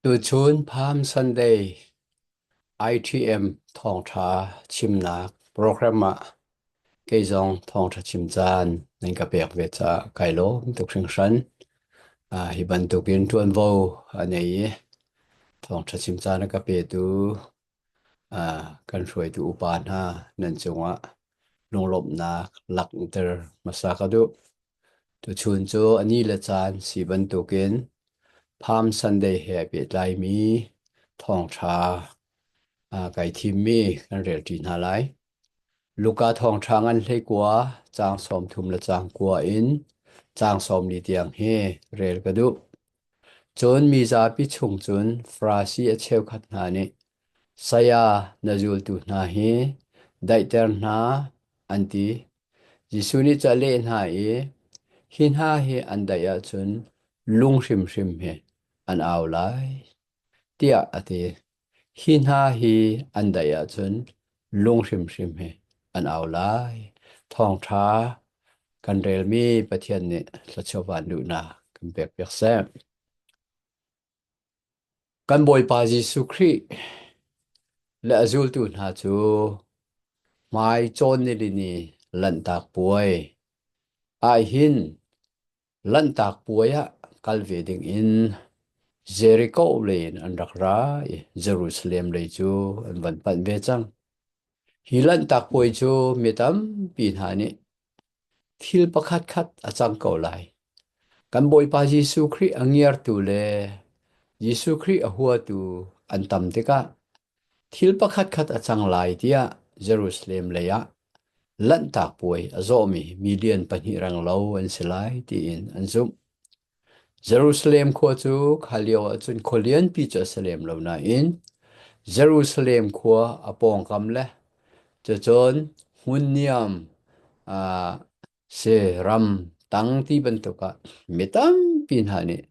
Tuchun Palm Sunday ITM thawngṭha chimnak program ah kei zong thawngṭha chim caan nan ka pek ve caah kai lawm tuk hringhran. Hi bantukin ṭuanvo a nei i thawngṭha chim caan a ka petu kan hruaitu upa hna nan cungah lunglawmhnak langhter hmasa ka duh. Tuchun cu a ni le caan si bantukin Palm Sunday he ai pehtlaimi thawngṭha kai thimmi kan relṭi hna lai. Luka thawngṭha ngan 19 caang 30 le caang 9 in caang 40 tiang hi rel ka duh. Cun mizapi chung cun Farasi a cheukhat hna nih, Saya, na zultu hna hi daihter hna, an ti. Jesuh nih ca leh hna i, Hi hna hi an daih ahcun lung hrimhrim hi an au lai, tiah a ti. Hi hna hi an daih ahcun lung hrimhrim hi an au lai. Thawngṭha kan relmi Pathian nih thluachuah van duhnak kan pekpiak seh. Kan Bawipa Jesuh Khrih le a zultu hna cu hmai cawn nilini Lanhtak Puai ahhin Lanhtak Puai ah kal ve dingin Jericho lei in an rak ra i Jerusalem lei cu an van panh ve cang. Hi Lanhtak Puai cu mi tampi hna nih thil pakhatkhat a cang ko lai. Kan Bawipa Jesuh Khrih a ngiartu le Jesuh Khrih a huatu an tam tikah thil pakhatkhat a cang lai tiah Jerusalem lei ah Lanhtak Puai a zawhmi million pahnih renglo an si lai tiin an zumh. Jerusalem khua cu kha lio ahcun khua lianpi cu a si lem lo nain Jerusalem khua a pawngkam le cucun hmun niam si ram tang ti bantuk ah mi tampi hna nih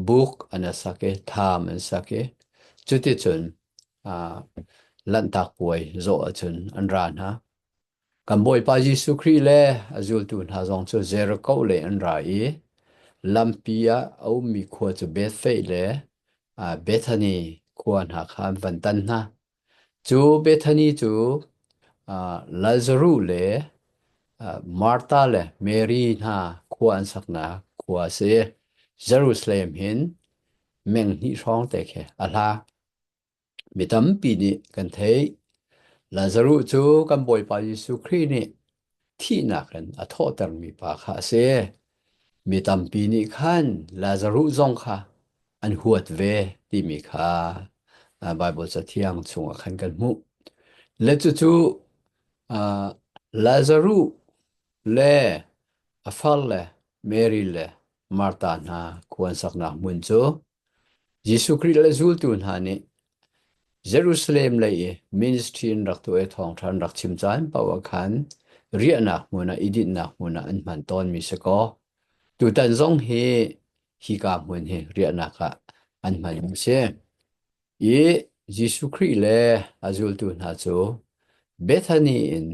buk an sak i thlam an sak i cuticun Lanhtak Puai zawh ahcun an ra hna. Kan Bawipa Jesuh Khrih le a zultu hna zong cu Jericho lei an ra i lampi ah a ummi khua cu Bethphage le Bethany khua hna kha an van tan hna. Cu Bethany cu Lazaruh le Martha le Mary hna khua an saknak khua a si. Jerusalem hin meng hnih hrawng te khi a hla. Mi tampi nih kan theih. Lazaruh cu kan Bawipa Jesuh Khrih nih thihnak in a thawhtermi pa kha a si. Mi tampi nih khan Lazaruh zong kha an huat ve timi kha Baibal Cathiang chungah khan kan hmuh. Le cucu Lazaruh le a far le Mary le Martha hna khua an saknak hmun cu Jesuh Khrih le zultu hna nih Jerusalem lei i ministry in rak tuah i thawngṭha an rak chim caan paoh ah khan riahnak hmun ah i dinhnak hmun ah an hman tawnmi si kaw tutan zong hi hika hmun hi riahnak ah an hman a si. I Jesuh Khrih le a zultu hna cu Bethany in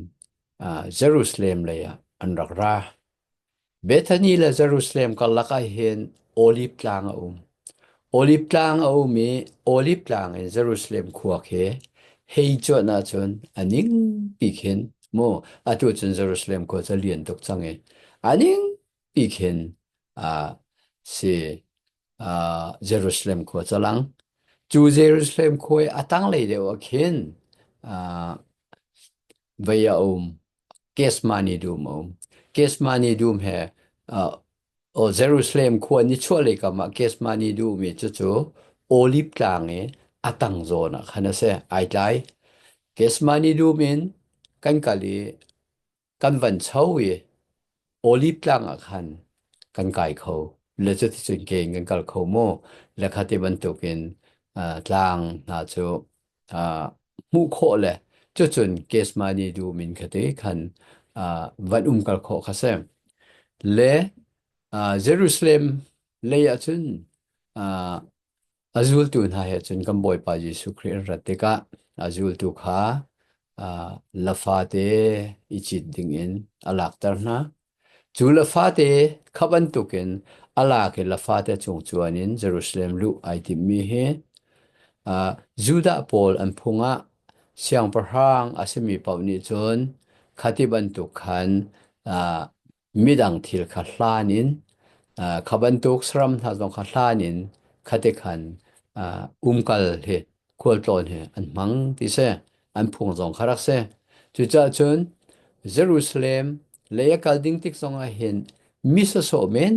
Jerusalem lei ah an rak ra. Bethany le Jerusalem karlak ah hin Oliv tlang a um. Oliv tlang a um i Oliv tlang in Jerusalem khua khi hei cuanh ahcun a ning pi khin mu atu cun Jerusalem khua cu a lian tuk cang i a ning pi khin si Jerusalem khua cu a lang. Cu Jerusalem khua i a tanglei deuh ah khin vei a um. Gethsemane dum a um. Gethsemane dum he Jerusalem khua nichuahlei kam ah Gethsemane dum i cucu Olive tlang i a tang zawn ah khan a si. Ai tlai. Gethsemane dum in kan kal i kan van cho i Olive tlang ah khan kan kai kho. Le cuticun ke in kan kal kho mu. Le khati bantukin tlang hna cu hmuh khawh le cucun Gethsemane dum in khati khan van um kal khawh kha si. Le Jerusalem lei ahcun a zultu hna he cun kan Bawipa Jesuh Khrih an rat tikah a zultu kha lafate i cit dingin a lakter hna. Cu lafate kha bantukin a lak i lafate cung cuan in Jerusalem luh ai timmi hi. Judah pawl an phung ah siangpahrang a simi paoh nih cun khati bantuk khan midang thil kha hlan in kha bantuk saram hna zong kha hlan in khati khan umkal hi khualtlawn hi an hmang ti si. An phung zong kha rak si. Cucaah cun Jerusalem lei a kal ding tik zong ah hin mi sawsawh men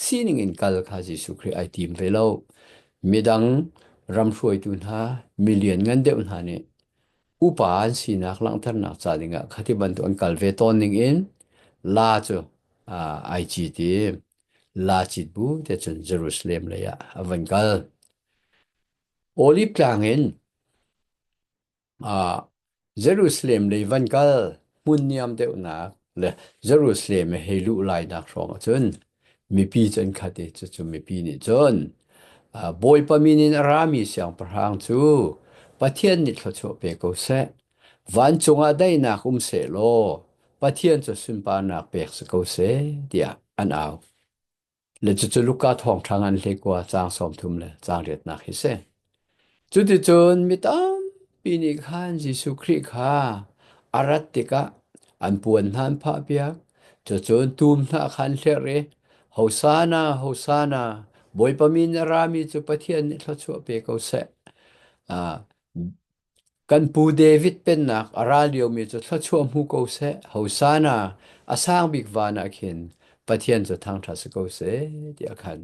sining in kal kha Jesuh Khrih ai tim ve lo. Midang ram hruaitu hna, mi lianngan deuh hna nih upa an sinak langhternak ca dingah khati bantuk an kal ve tawn ning in la cu ai cit i la cit bu te cun Jerusalem lei ah a van kal. Olive tlang in Jerusalem lei van kal hmun niam deuhnak le Jerusalem i hei luh lainak hrawng ahcun mipi cu an khat i cucu mipi nih cun Bawipa min in a rami siangpahrang cu Pathian nih thluachuah pe ko seh. Vancung ah daihnak um seh law Pathian cu sunparnak pek si ko seh tiah an au. Le cucu Luka thawngṭha ngan hlekua caang 30 le caang riatnak hi si. Cuticun mi tampi nih khan Jesuh Khrih kha a rat tikah an puan hna an phahpiak. Cucun tum hna kha an hlerh i, Hosana, Hosana, Bawipa min a rami cu Pathian nih thluachuah pe ko seh. Ah, Kan pu David pennak a ra liomi cu thluachuah hmu ko seh. Hosana, a sang bik van ah khin Pathian cu thangṭhat si ko seh, tiah khan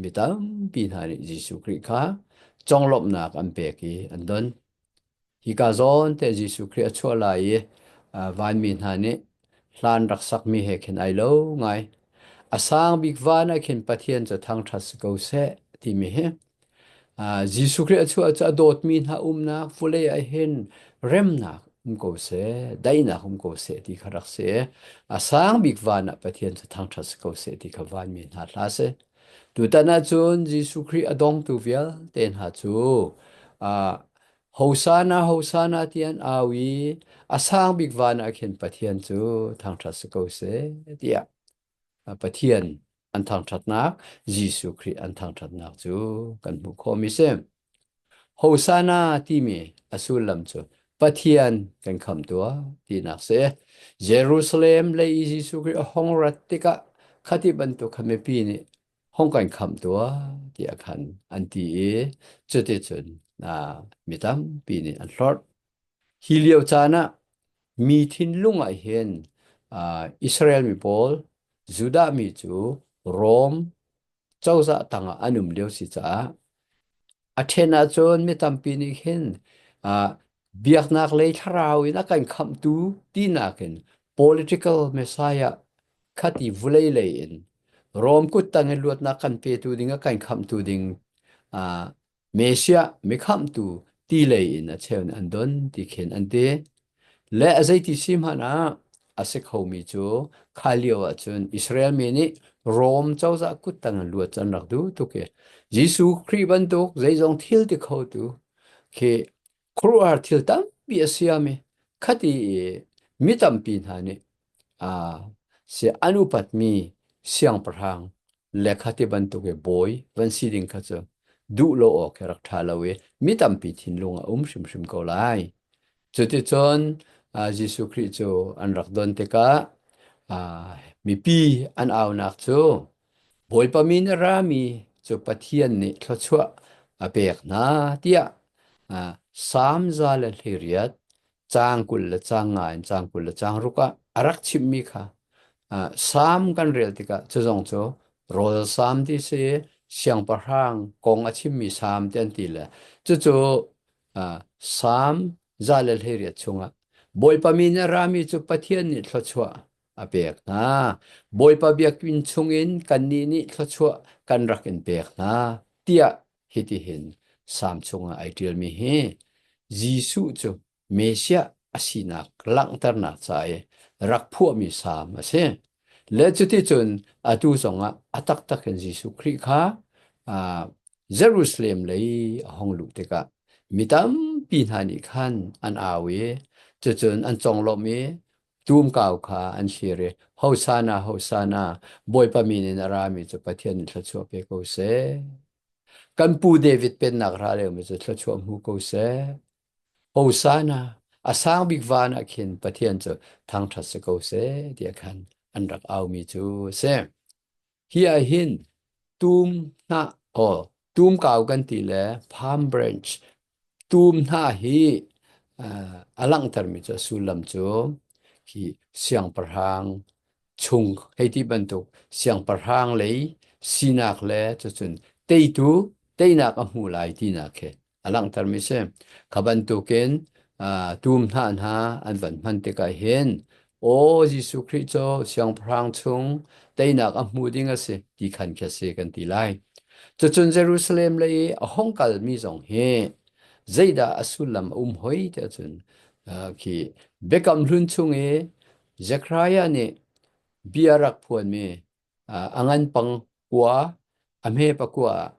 mi tampi hna nih Jesuh Khrih kha conglawmhnak an pek i an don. Hika zawn te Jesuh Khrih a chuah lai i vanmi hna nih hlan rak sakmi he khin ai lo ngai. A sang bik van ah khin Pathian cu thangṭhat si ko seh timi hi Jesuh Khrih a chuah cu a dawtmi hna umnak vawlei ah hin remnak um ko seh, daihnak um ko seh ti kha rak si. A sang bik van ah Pathian cu thangṭhat si ko seh ti kha vanmi hna hla si. Tutan ahcun Jesuh Khrih a dongtu vialte hna cu Hosana, Hosana ti an au i a sang bik van ah khin Pathian cu thangṭhat si ko seh tiah Pathian an thangṭhatnak, Jesuh Khrih an thangṭhatnak cu kan hmuh khawhmi si. Hosana timi a sullam cu Pathian kan khamh tuah tinak si. Jerusalem lei i Jesuh Khrih a hong rat tikah khati bantuk kha mipi nih hong kan khamh tuah tiah khan an ti i cuticun mi tampi nih an hlorh. Hi lio caan ah mi thinlung ah hin Israel mi pawl, Judah mi cu Rom cozah tangah an um lio si caah a ṭhen ahcun mi tampi nih hin biaknak lei thlarau in a kan khamhtu tinak in political messiah khati vulei lei in Rom kuttang in luatnak kan petu ding a kan khamhtu ding Messiah mikhamhtu ti lei in a cheu nih an don ti khin an ti. Le a zeiti si hmanh ah a si khomi cu kha lio ahcun Israel mi nih Rom cozah kuttang in luat cu an rak duh tuk i Jesuh Khrih bantuk zeizong thil ti khotu khi khuaruahhar thil tampi a siam i khati i mi tampi hna nih si an upatmi siangpahrang le kha ti bantuk i bawi van si ding kha cu duh lo awk hi rak ṭha lo i mi tampi thinlung a um hrimhrim ko lai. Cuticun Jesuh Khrih cu an rak don tikah mipi an aunak cu Bawipa min a rami cu Pathian nih thluachuah a pek hna tiah Salm 118 caang 20 le caang nga in caang 20 le caang ruk ah a rak chimmi kha Salm kan rel tikah cu zong cu rawl salm ti si siangpahrang kong a chimmi salm ti an ti le cucu Salm 118 chungah Bawipa min a rami cu Pathian nih thluachuah a pek hna. Bawipa biakinn chungin kannih nih thluachuah kan rak in pek hna tiah hitihin Salm chungah ai ṭialmi hi Jesuh cu Messiah a sinak langhternak ca i rak phuahmi salm a si. Le cuticun atu zongah a taktak in Jesuh Khrih kha Jerusalem lei a hung luh tikah mi tampi hna nih khan an au i cucun an conglawmh i tumkau kha an thlir i Hosana, Hosana, Bawipa min in a rami cu Pathian nih thluachuah pe ko seh. Kan pu David pennak ra liomi cu thluachuah hmu ko seh. Hosanna, a sang bik van ah khin Pathian cu thangṭhat si ko seh tiah khan an rak aumi cu a si. Hi ah hin tum hnah aw tum kau kan ti le palm branch tum hnah hi a langhtermi cu a sullam cu hi siangpahrang chung hei ti bantuk siangpahrang lei sinak le cucun teitu teinak a hmu lai tinak khi a langhtermi si. Kha bantukin tum hna hna an van hman tikah hin aw Jesuh Khrih cu siangpahrang chung teinak a hmu ding a si ti khan khi a si kan ti lai. Cucun Jerusalem lei i a hong kalmi zong hi zeidah a sullam a um hoi tiah cun khi Biakam Hlun chung i Zechariah nih bia rak phuanmi a ngan pang kua a hme pakua ah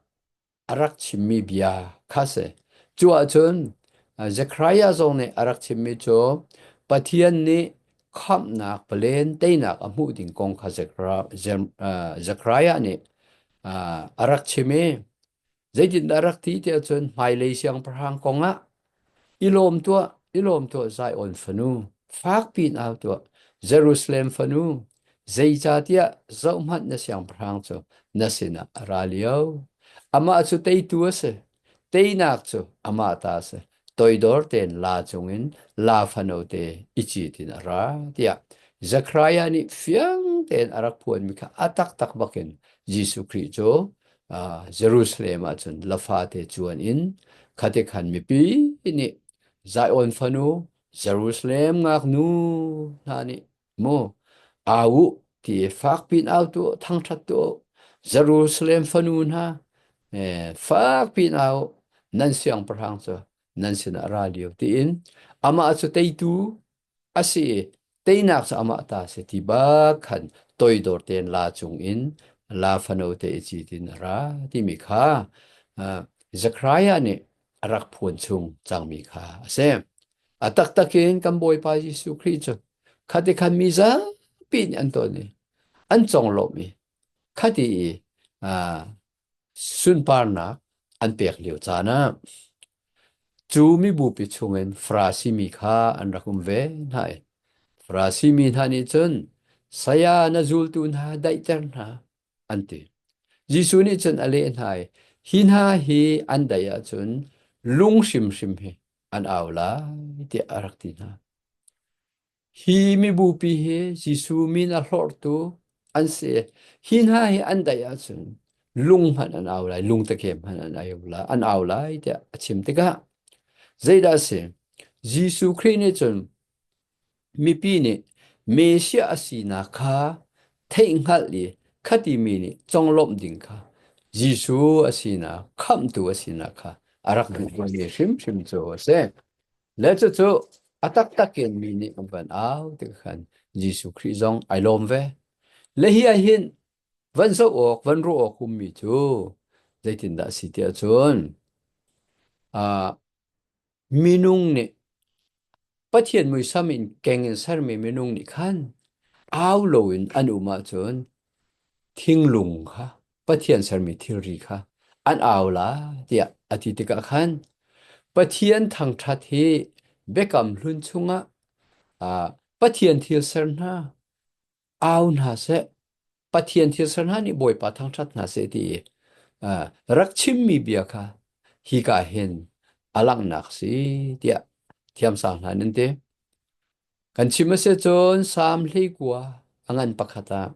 a rak chimmi bia kha si. Cu ahcun Zekhariah zong nih a rak chimmi cu Pathian nih khamhnak palen teinak a hmuh ding kong kha Zekhariah nih a rak chim i zeitindah a rak ti tiah cun hmailei siangpahrang kong ah I lawm tuah, i lawm tuah Zion fanu, fakpi in au tuah, Jerusalem fanu, zeicahtiah zohhmanh na siangpahrang cu na sinah a ra lio. Amah cu teitu a si, teinak cu amah ta a si. Toidor tein la cungin la fanote i cit in a ra, tiah Zekhariah nih fiang tein a rak phuanmi kha a taktak bakin Jesuh Khrih cu Jerusalem ah cun lafate cuan in khate khan mipi nih Zion fanu Jerusalem ngaknu hna nih mu au u ti fakpi in au tu thangṭhat tu Jerusalem fanu hna fakpi in au nan siangpahrang cu nan sinah ra lio tiin amah cu teitu A si i teinak cu amah ta a si ti bak khan toidor tein la cungin la fano te i cit in a ra timi kha uh, Zekhariah nih a rak phuan chung cangmi kha a si. A taktak in kan Bawipa Jesuh Khrih cu khati khan mi zapi nih an ton i an conglawmh i khati i uh, sunparnak an pek lio caan ah cu mibupi chungin Farasi mi kha an rak um ve hna i Farasi mi hna nih cun saya na zultu hna daihter hna an ti. Jesuh nih cun a leh hna i hi hna hi an daih ahcun lung hrimhrim hi an au lai tiah a rak ti hna. Hi mibupi hi Jesuh min a hlorhtu an si. Hi hna hi an daih ahcun lung hmanh an au lai, lungtakem hmanh an au lai, an au lai tiah a chim tikah zeidah a si? Jesuh Khrih nih cun mipi nih Messiah a sinak kha theihhngalh i khati mi nih conglawmh ding kha Jesuh a sinak, khamhtu a sinak kha a rak duh mi hrimhrim cu a si. Le cucu a taktak in mi nih an van au tikah khan Jesuh Khrih zong ai lawm ve. Le hi ah hin van zoh awk, van ruah awk ummi cu zeitindah a si tiah cun uh, minung nih Pathian muisam in keng in sermi minung nih khan au loin an um ahcun thinglung kha Pathian sermi thilri kha an au lai tiah a ti tikah khan Pathian thangṭhat hi Biakam Hlun chungah uh, Pathian thil ser hna au hna seh Pathian thil ser hna nih Bawipa thangṭhat hna seh ti uh, rak chimmi bia kha hika hin a langhnak si tiah thiamsang hna nan ti. Kan chim a si cun Salm 19 a ngan pakhat ah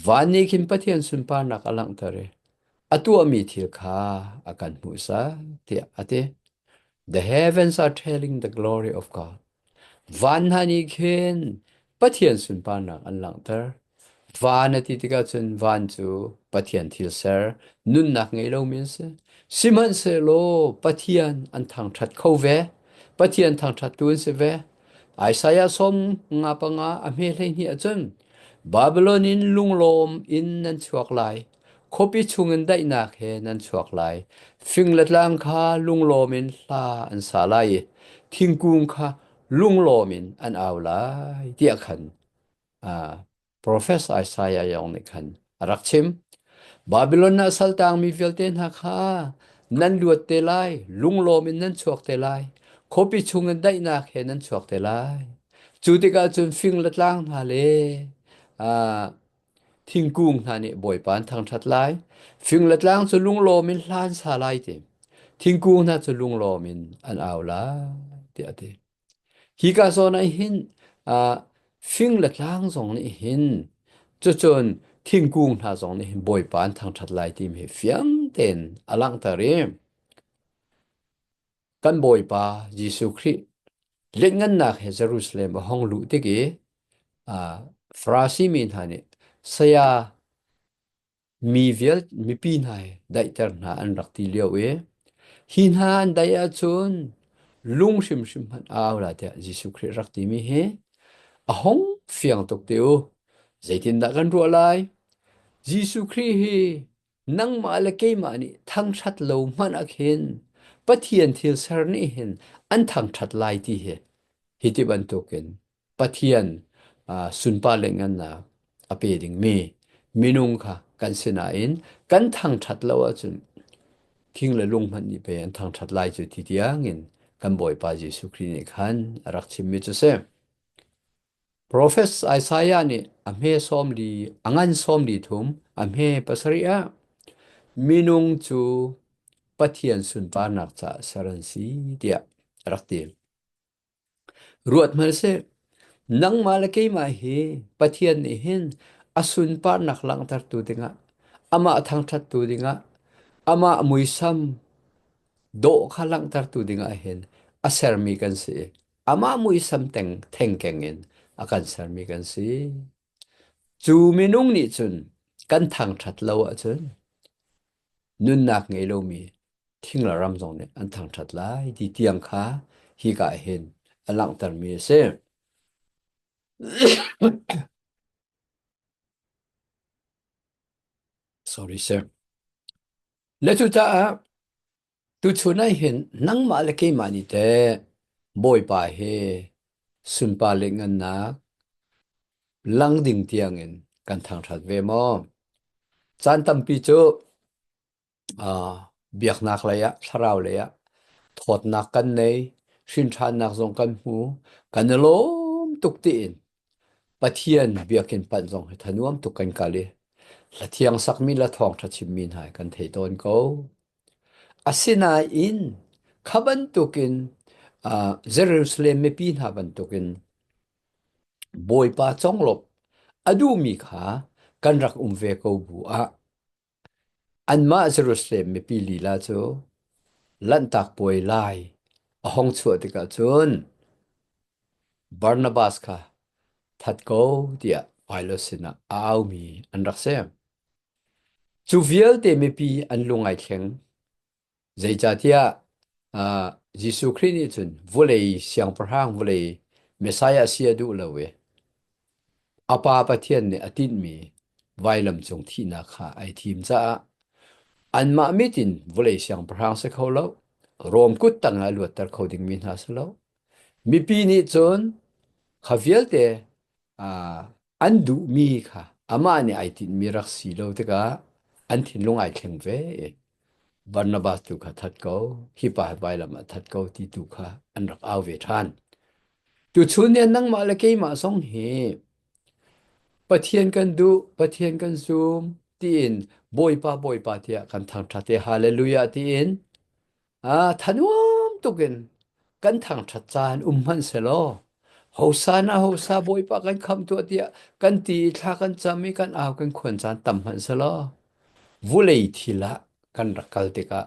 van nih khin Pathian sunparnak a langhter i a tuahmi thil kha a kan hmuhsak tiah a ti. The heavens are telling the glory of God. Van hna nih khin Pathian sunparnak an langhter. Van a ti tikah cun van cu Pathian thil ser, nunnak ngei lomi an si. Sihmanhsehlaw Pathian an thangṭhat kho ve. Pathian thangṭhattu an si ve. Isaiah 55 a hme 12 ahcun Babylon in lunglawm in nan chuak lai. Khuapi chungin daihnak he nan chuak lai. Fing le tlang kha lunglawm in hla an sa lai i thingkung kha lunglawm in an au lai tiah khan Uh, Professor Isaiah Yong nih khan a rak chim. Babilon ah saltangmi vialte hna kha nan luat te lai, lunglawm in nan chuak te lai, khuapi chungin daihnak he nan chuak te lai. Cu tikah cun fing le tlang hna le thingkung hna nih Bawipa an thangṭhat lai. Fing le tlang cu lunglawm in hla an sa lai ti. Thingkung hna cu lunglawm in an au lai, tiah a ti. Hika zawn ah hin fing le tlang zong nih hin cucun thingkung hna zong nih hin Bawipa an thangṭhat lai timi hi fiang tein a langhter i kan Bawipa Jesuh Khrih lianngannak he Jerusalem a hong luh tik i Farasi mi hna nih saya mi vial mipi hna hi daihter hna an rak ti lio i hi hna an daih ahcun lung hrimhrim hmanh au la tiah Jesuh Khrih rak timi hi a hong fiang tuk ti u. Zeitindah kan ruah lai? Jesuh Khrih hi nangmah le keimah nih thangṭhat lo hmanh ah khin Pathian thil ser nih hin an thangṭhat lai ti hi hi ti bantukin Pathian sunpar le ngannak a pe dingmi minung kha kan si nain kan thangṭhat lo ahcun thing le lung hmanh nih pei an thangṭhat lai cu ti tiangin kan Bawipa Jesuh Khrih nih khan a rak chimmi cu si. Profet Isaiah nih a hme 40, a ngan 43, a hme pasarih ah minung cu Pathian sunparnak caah ser an si tiah a rak ti. Ruat hmanhseh, nangmah le keimah hi Pathian nih hin a sunparnak langhtertu dingah, amah thangṭhattu dingah, amah muisam dawh kha langhtertu dingah hin a sermi kan si i amah muisam teng thengkeng in a kan sermi kan si. Cu minung nih cun kan thangṭhat lo ahcun nunnak ngei lomi thing le ram zong nih an thangṭhat lai ti tiang kha hika ah hin a langhtermi a si. Sorry sir. Le cucaah tuchun ah hin nangmah le keimah nih teh Bawipa hi sunpar le ngannak lang ding tiangin kan thangṭhat ve maw? Caan tampi cu biaknak lei ah, thlarau lei ah thawtnak kan nei, hrinṭhannak zong kan hmu, kan i lawm tuk tiin Pathian biakinn panh zong hi thanuam tuk kan kal i hlathiang sakmi le thawngṭha chimmi hna hi kan thei tawn ko. Asinain kha bantukin Jerusalem mipi hna bantukin Bawipa conglawmh a duhmi kha kan rak um ve ko bu ah Anmah Jerusalem mipi lila cu Lanhtak Puai lai a hung chuah tikah cun Barnabas kha that ko tiah Pilat sinah a aumi an rak si. Cu vialte mipi an lung ai thleng. Zeicahtiah Jesuh Khrih nih cun vawlei siangpahrang, vawlei Messiah si a duh lo i a Pa Pathian nih a tinhmi vailam cung thihnak kha ai thim caah anmah mit in vawlei siangpahrang si kho lo, Rom kut tangah a luatter kho dingmi hna si lo. Mipi nih cun kha vialte an duhmi kha amah nih ai tinhmi rak si lo tikah an thinlung ai thleng ve i Barnabas tu kha that ko, hi pa hi vailam ah that ko ti tu kha an rak au ve ṭhan. Tuchun ni nangmah le keimah zong hi Pathian kan duh, Pathian kan zum tiin Bawipa Bawipa tiah kan thangṭhat i Hallelujah tiin thanuam tukin kan thangṭhat caan um hmanh selaw Hosana Hosa Bawipa kan khamh tuah tiah kan ti i thla kan cam i kan au kan khuan caan tam hmanh selaw vulei thil ah kan rak kal tikah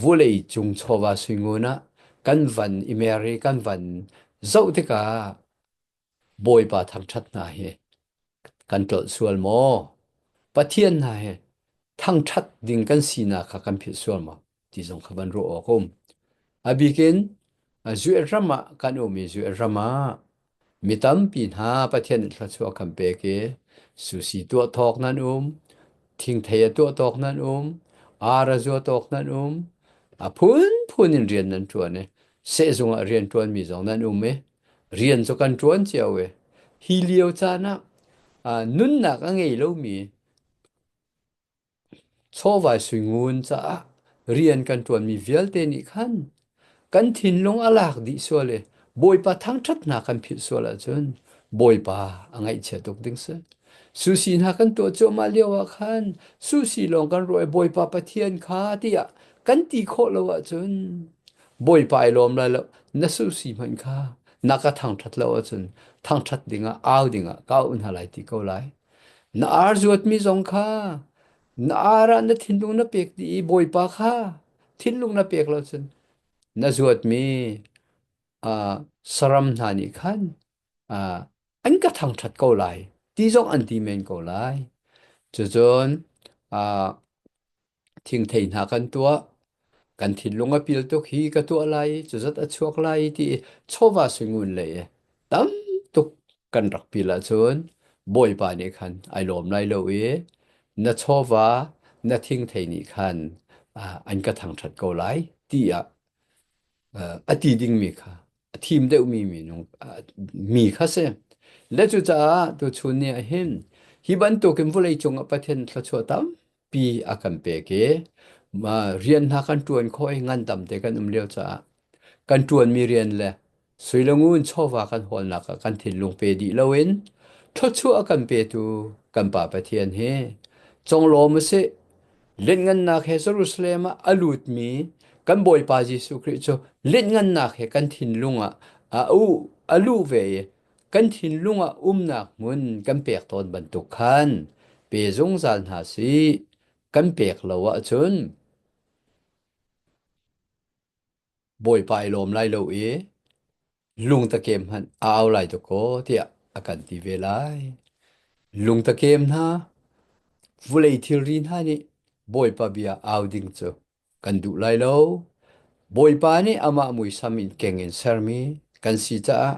vulei cung chawva suingun ah kan van i mer i kan van zoh tikah Bawipa thangṭhat hna hi kan tlolh sual maw? Pathian hna hi thangṭhat ding kan sinak kha kan philh sual maw? Ti zong kha van ruah awk um. A bikin US ram ah kan um i US ram ah mi tampi hna Pathian nih thluachuah kan pek i sushi tuah thawk nan um, thingthei a tuah tawk nan um, ar a zua tawk nan um, a phunphun in rian nan ṭuan i sehzung ah rian ṭuanmi zong nan um i rian cu kan ṭuan cio i hi lio caan ah nunnak a ngei lomi. chawva suingun caah rian kan ṭuanmi vialte nih khan kan thinlung a lak dih sual i Bawipa thangṭhatnak kan philh sual ahcun Bawipa a ngaihchia tuk ding si. Susi hna kan tuah cuahmah lio ah khan susi lawng kan ruah i Bawipa Pathian kha tiah kan ti khawh lo ahcun Bawipa ai lawm lai lo. Na susi hmanh kha na ka thangṭhat lo ahcun thangṭhat dingah au dingah ka auh hna lai ti ko lai. Na ar zuatmi zong kha na ar ah na thinlung na pek dih i Bawipa kha thinlung na pek lo cun na zuatmi uh, saram hna nih khan uh, an ka thangṭhat ko lai ti zong an ti men ko lai. Cucun uh, thingthei hna kan tuah kan thinlung a pil tuk hi ka tuah lai cuzat a chuak lai ti chawva suingun lei tam tuk kan rak pil ahcun Bawipa nih khan ai lawm lai lo i na chawva na thingthei nih khan an ka thangṭhat ko lai tiah a ti dingmi kha a thim deuhmi minung mi kha si. Le cucaah tuchun ni ah hin hi bantukin vawlei cungah Pathian thluachuah tampi a kan pek i rian hna kan ṭuan khawh i ngandam te kan um lio caah kan ṭuanmi rian le sui le ngun chawva kan hawlnak ah kan thinlung pe dih loin thluachuah a kan petu kan Pa Pathian hi conglawm u sih. Lianngannak he Jerusalem ah a lutmi kan Bawipa Jesuh Khrih cu lianngannak he kan thinlung ah a u a luh ve i kan thinlung ah umnak hmun kan pek tawn bantuk khan pe zungzal hna sih. Kan pek lo ahcun Bawipa i lawm lai lo i lungtakem hmanh a au lai dakaw tiah a kan ti ve lai. Lungtakem hna, vulei thilri hna nih Bawipa bia au ding cu kan duh lai lo. Bawipa nih amah muisam in keng in sermi kan si caah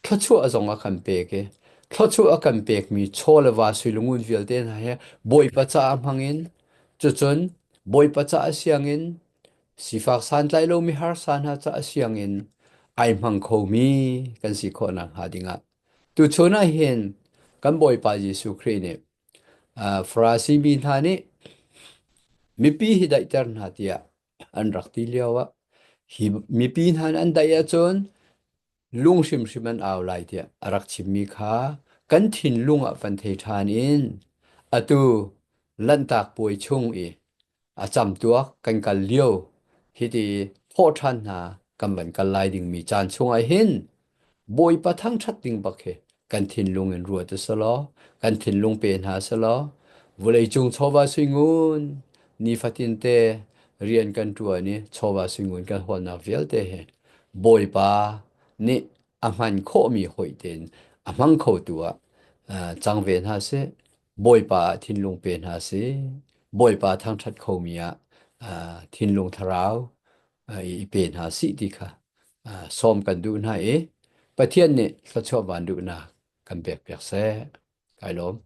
thluachuah zong a kan pek i thluachuah a kan pekmi chaw le va suilungun vialte hna hi Bawipa caah hmang in cucun Bawipa caah siangin Sifak santlai lomi harsa hna caah sianginn ai hmang khomi kan si khawh nakhnga dingah tuchun ah hin kan Bawipa Jesuh Khrih nih Farasi mi hna nih mipi hi daihter hna tiah an rak ti lio ah hi mipi hna an daih ahcun lung hrimhrim an au lai tiah a rak chimmi kha kan thinlung ah van thei ṭhan in atu Lanhtak puai chung i a camtuak kan kal lio hiti thawhṭhan hna kan van kal lai dingmi caan chungah hin Bawipa thangṭhat ding bak hi kan thinlung in ruat u selaw kan thinlung pe hna selaw vawleicung chawva suingun nifatin te rian kan ṭuan i chawva suingun kan hawlnak vialte hi Bawipa nih a hman khawhmi hoih tein a hmang khotu ah cang ve hna seh. Bawipa ah thinlung pe hna sih. Bawipa thangṭhat khomi ah thinlung thlarau i pe hna sih ti kha sawm kan duh hna i Pathian nih thluachuah van duhnak kan pek piak seh. Kai lawm.